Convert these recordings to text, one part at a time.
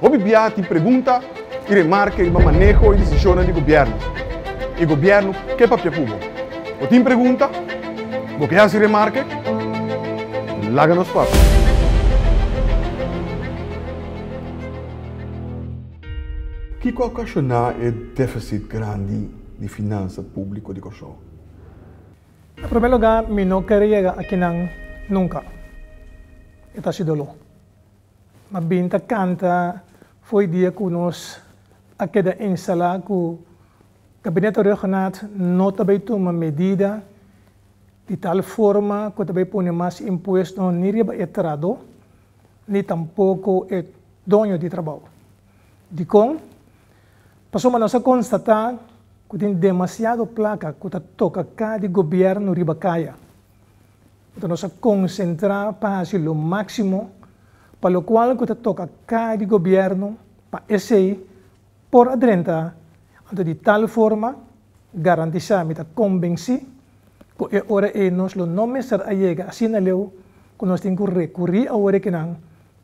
Hopi biaha tin pregunta i remarke riba maneho i desishonnan di gobièrnu. I gobièrnu ke papia ku bo. Bo tin pregunta? Bo ke hasi remarke? Laga nos papia. Kiko a okashoná e défisit grandi di finansa públiko di Kòrsou? Na promé lugá mi no kere yega akinan nunka. E ta hasi doló. Ma bin ta kanta fo'i dia ku nos a keda instalá ku Gabinete Rhuggenaath no ta bai tuma medida di tal forma ku ta bai pone mas impuesto ni riba e trahadó ni tampoko e doño di trabou. Dikon? Pasobra nos a konstatá ku tin demasiado plaka ku ta toka ka di gobièrnu riba kaya. Anto nos a konsentrá pa hasi lo máksimo pa lokual ku ta toka ka di gobièrnu pa esei por a drenta, anto di tal forma garantisá, mi ta konbensí ku e ora ei nos lo no mester a yega asina leu ku nos tin ku rekurí awor ekinan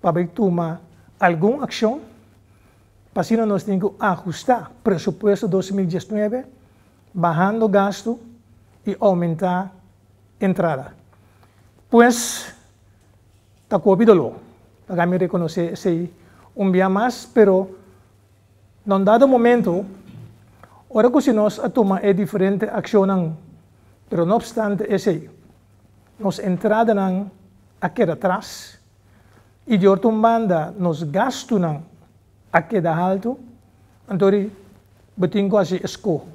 pa bai tuma algun akshon, pa asina nos tin ku ahustá presupuesto 2019 bahando gastu i oumentá entrada. Pues, ta ku hopi doló pa mi rekonosé esei un bia mas, pero na un dado momento, ora ku si nos a tuma e diferente akshonnan, pero no opstante esei, nos entradanan a keda tras i di otro un banda nos gastunan a keda haltu, anto ri bo tin ku hasi eskoho.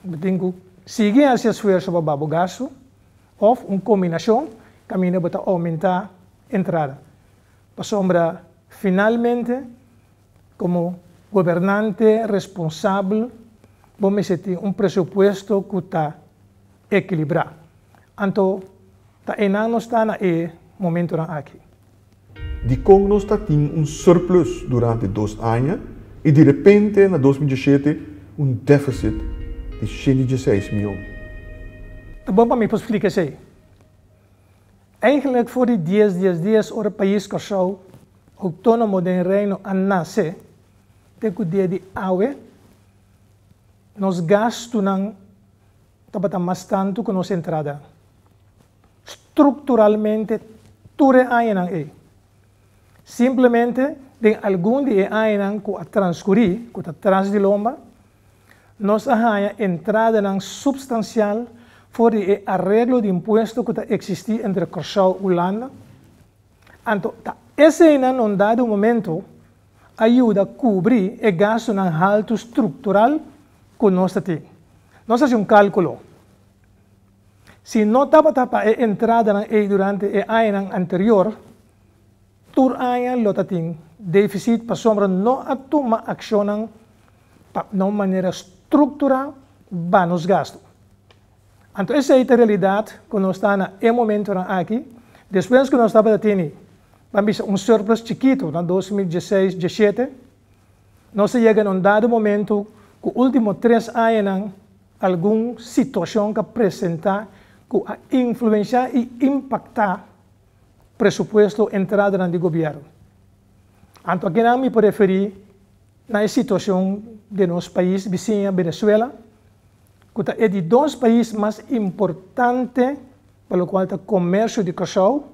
Bo tin ku sigui hasi esfuerso pa baha bo gastu òf un kombinashon kaminda bo ta oumentá entrada. Pasobra finalmente komo gobernante responsabel bo mester tin un presupuesto ku ta ekilibrá. Anto ta einan nos ta na e momentonan aki. Dikon nos ta tin un surplus durante dos aña i di repente na 2017 un deficit di 116 mion? Ta bon pa mi por splika esei. Eigenlijk for di dies dies dies ora pais Kòrsou outónomo den Reino a nase te ku dia di awe, nos gastunan tabata mas tantu ku nos entradanan. Strukturalmente tur e añanan ei. Simplemente den algun di e añanan ku a transkurí, ku ta tras di lomba, nos a haña entradanan supstansial for di e areglo di impuesto ku ta eksistí entre Kòrsou i Hulanda. Anto ta eseinan na un dado momento a yuda kubrí e gastunan haltu struktural ku nos ta tin. Nos hasi un kálkulo. Si no tabata pa e entradanan ei durante e añanan anterior, tur aña lo ta tin defisit pasobra no a tuma akshonnan pa na un manera strukturá ba nos gastu. Anto esei ta realidat ku nos ta na e momentonan aki, despues ku nos tabata tene, ban bisa un surplus chikitu na 2016, 17, nos a yega na un dado momento ku ultimo tres añanan Algun situashon ka presentá ku a influenshá i impaktá presupuesto entradanan di gobièrnu. Anto akinan mi por referí na e situashon den nos pais bisiña Venezuela, ku ta e di dos pais mas importante pa lokual ta komersio di Kòrsou,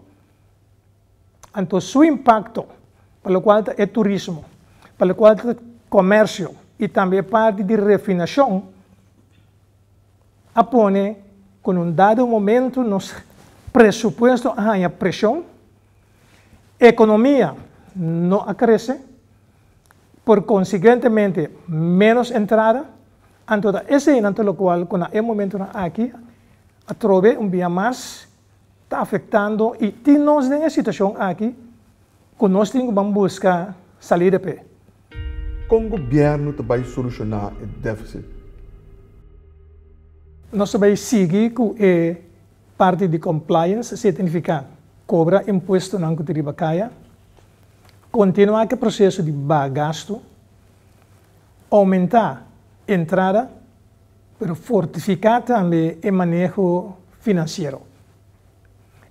Anto su impakto pa lokual ta e turismo, pa lokual ta komersio i tambe e parti di refinashon a pone ku na un dado momento nos presupuesto a haña preshon, ekonomia no a krese, por konsiguentemente ménos entrada, anto ta eseinan ta lokual ku na e momentonan aki atrobe un bia mas ta afektando i tin nos den e situashon aki ku nos tin ku ban buska salida p'e. Kon gobièrnu ta bai solushoná e defisit? Nos ta bai sigui ku e parti di compliance, esei ta nifiká kobra impuestonan ku ta riba kaya, kontinuá ku e proseso di baha gastu, oumentá entrada, pero fortifiká tambe e maneho finansiero.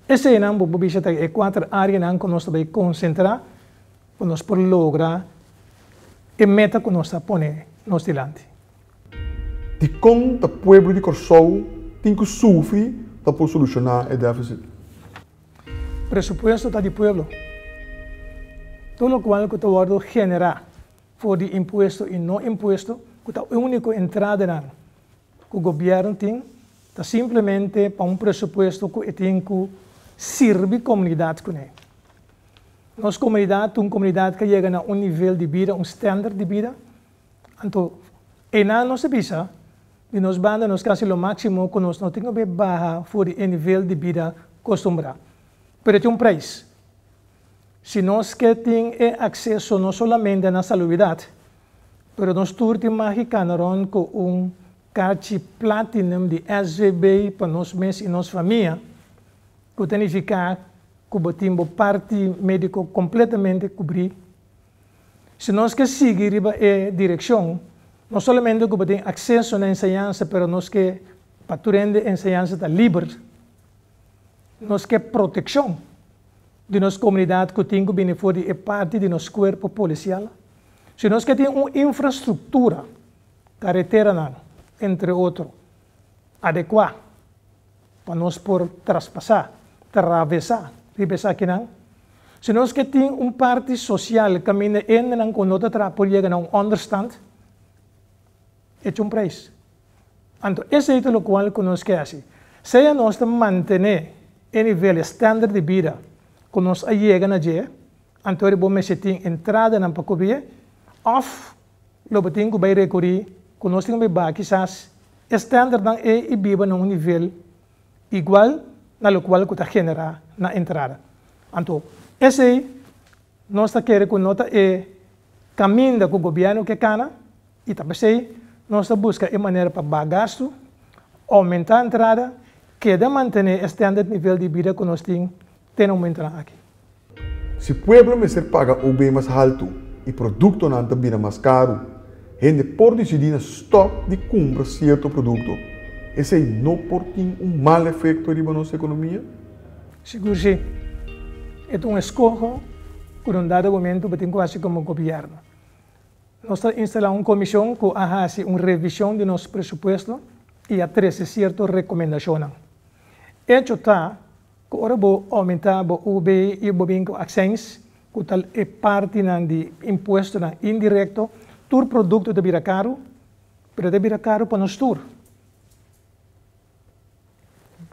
Eseinan bo por bisa ta e kuater áreanan ku nos ta bai konsentrá pa nos por logra e meta ku nos a pone nos dilanti. Dikon ta pueblo di Kòrsou tin ku sufri pa por solushoná e défisit? Presupuesto ta di pueblo. Tur lokual ku ta wòrdu generá for di impuesto i no impuesto, ku ta e úniko entradanan ku gobièrnu tin, ta simplemente pa un presupuesto ku e tin ku sirbi komunidat kuné. Nos komunidat ta un komunidat ku a yega na un nivel di bida, un standard di bida. Anto einan nos ta bisa, di nos banda nos ta hasi lo máksimo ku nos no tin ku bai baha for di e nivel di bida kostumbrá. Pero e tin un preis. Si nos ke tin e akseso no solamente na salubridat, pero nos tur tin magi kana rònt ku un karchi platinum di SVB pa nos mes i nos famia, ku ta nifiká ku bo tin bo parti médiko kompletamente kubrí. Si nos ke sigui riba e direkshon, no solamente ku bo tin akseso na enseñansa, pero nos ke pa tur hende enseñansa ta liber. Nos ke protekshon di nos komunidat ku tin ku bini for di e parti di nos kuerpo polisial. Si nos ke tin un infrastruktura, kareteranan, entre otro, adekuá, pa nos por traspasá, travesá riba esakinan. Si nos ke tin un parti sosial kaminda hendenan ku no ta traha por yega na un ònderstant, echa un preis. Anto esei ta lokual ku nos ke hasi. Sea nos ta mantené e nivel, e standard di bida ku nos a yega na dje, anto ora bo mester tin entradanan pa kubrié, òf lo bo tin ku bai rekurí ku nos tin ku bai baha kisas e standardnan ei i biba na un nivel igual na lokual ku ta generá na entrada. Anto, esei nos ta kere ku no ta e kaminda ku gobièrnu ke kana i ta p'esei nos ta buska e manera pa baha gastu, oumentá entrada, keda mantené e standard nivel di bida ku nos tin te na momentunan aki. Si pueblo mester paga OB mas haltu i produktonan ta bira mas karu, hende por disidí na stòp di kumpra sierto produkto. Esei no por tin un mal efekto riba nos ekonomia? Sigur si. E ta un eskoho ku na un dado momento bo tin ku hasi komo gobièrnu. Nos ta instalá un komishon ku a hasi un revishon di nos presupuesto i a trese sierto rekomendashonnan. Echo ta Ku ora bo oumentá bo UB i bo bin ku aksèns, ku ta e partinan di impuestonan indirekto, tur produkto ta bira karu, pero ta bira karu pa nos tur.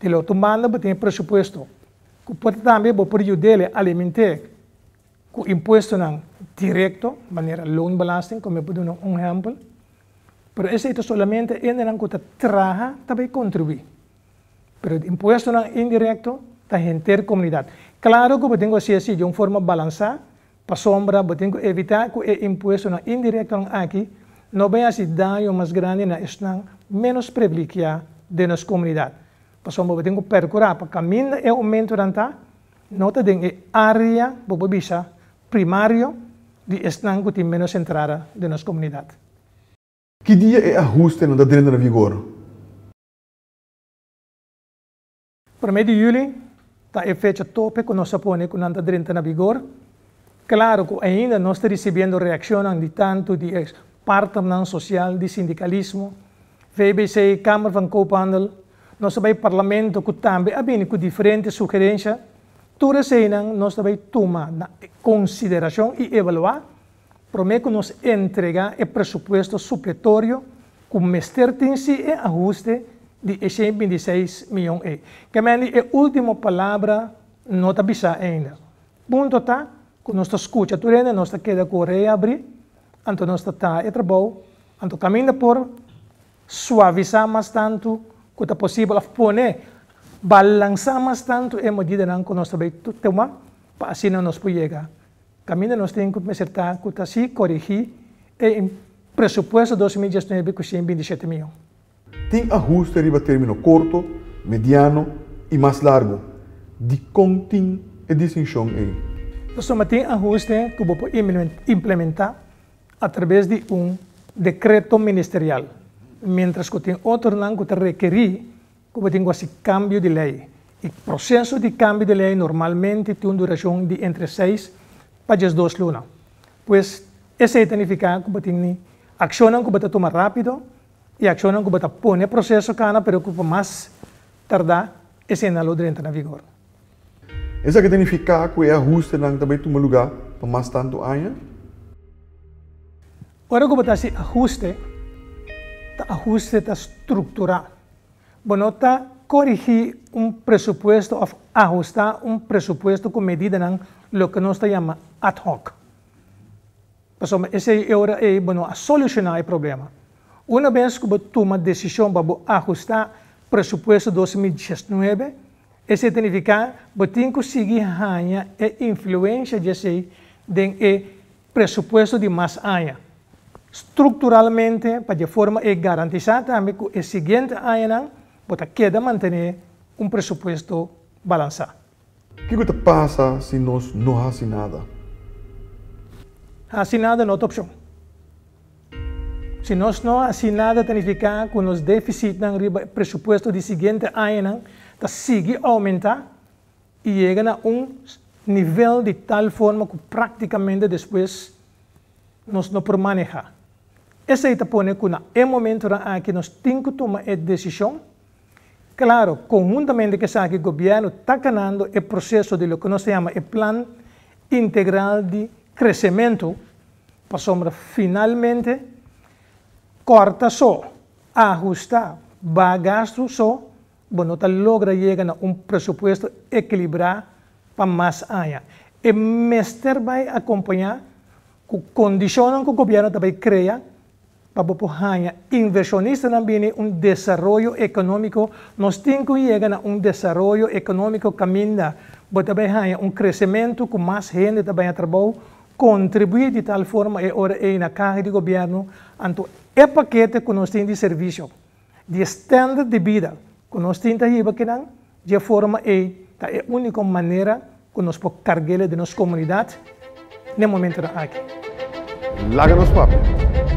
Di lo otro banda bo tin e presupuesto, ku por tambe bo por yud'é aliment'é ku impuestonan direkto, manera loonbelasting, ku mi por duna un ehèmpel, pero esei ta solamente hendenan ku ta traha ta bai kontribuí. Pero impuestonan indirecto ta henter comunidad. Claro cu bo tin cu haci asi di un forma balansa, pasobra bo tin cu evita cu e impuestonan indirectonan aki no bay haci daño mas grandi na esnan menos privilegia den nos comunidad. Pasobra bo tin cu percura pa caminda e aumentonan ta, no ta den e area, bo por bisa, primario di esnan cu tin menos entrada den nos comunidad. Ki dia e ahustenan ta drenta na vigor? Promé di yüli ta e fecha tope ku nos a pone ku nan ta drenta na vigor. Klaro ku ainda nos ta risibiendo reakshonnan di tantu di e partnernan sosial di sindikalismo, VBC, Kamer van Koophandel, nos ta bai Parlamento ku tambe a bini ku diferente sugerensha. Tur eseinan nos ta bai tuma na konsiderashon i evaluá promé ku nos entregá e presupuesto supletorio ku mester tin si e ahuste di e 126 mion ei. Kemendi e último palabra no ta bisá ainda. Punto ta ku nos ta skucha tur hende, nos ta keda ku orea abrí, anto nos ta traha e trabou, anto kaminda por suavisá mas tantu ku ta posibel òf pone balansá mas tantu e medidanan ku nos ta bai tuma pa asina nos por yega Kaminda nos tin ku mester ta ku ta si korigí e presupuesto 2019 ku 127 mion. Tin ahuste riba término korto, mediano i mas largu. Dikon tin e distinshon ei? Pasobra tin ahuste ku bo por implementá atrabes di un dekreto ministerial, miéntras ku tin otronan ku ta rekerí ku bo tin ku hasi kambio di lei. E proseso di kambio di lei normalmente tin un durashon di entre seis pa diesdos luna. Pues, esei ta nifiká ku bo tin akshonnan ku bo ta tuma rápido i akshonnan ku bo ta pone proseso kana pero ku pa mas tardá eseinan lo drenta na vigor. Esaki ta nifiká ku e ahustenan ta bai tuma lugá pa mas tantu aña? Ora ku bo ta hasi ahuste, ta ahuste ta strukturá. Bo no ta korigí un presupuesto òf ahustá un presupuesto ku medidanan loke nos ta yama ad hoc. Pasobra esei e ora ei bo no a solushoná e problema. Una bes ku bo tuma desishon pa bo ahustá presupuesto 2019, esei ta nifiká bo tin ku sigui haña e influensha di esei den e presupuesto di mas aña. Strukturalmente pa di e forma ei garantisá tambe ku e siguiente añanan bo ta keda mantené un presupuesto balansá. Kiko ta pasa si nos no hasi nada? Hasi nada no ta opshon. Si nos no hasi nada ta nifiká ku nos défisitnan riba e presupuesto di siguiente añanan ta sigui oumentá i yega na un nivel di tal forma ku práktikamente despues nos no por manehá. Esei ta pone ku na e momentonan aki nos tin ku tuma e desishon. Klaro, konhuntamente ku esaki gobièrnu ta kanando e proseso di loke nos ta yama e plan integral di kresementu, pasobra finalmente kòrta so, ahustá, baha gastu so, bo no ta logra yega na un presupuesto ekilibrá pa mas aña. E mester bai akompañá ku kondishonnan ku gobièrnu ta bai krea pa bo por haña invershonistanan bini un desaroyo ekonómiko. Nos tin ku yega na un desaroyo ekonómiko kaminda bo ta bai haña un kresementu ku mas hende ta baña trabou, kontribuí di tal forma e ora ei na kaha di gobièrnu. Anto e pakete ku nos tin di servisio, di e standard di bida ku nos tin ta hiba kinan, dje forma ei ta e úniko manera ku nos por karg'el den nos komunidat n'e momentunan aki. Laga nos papia.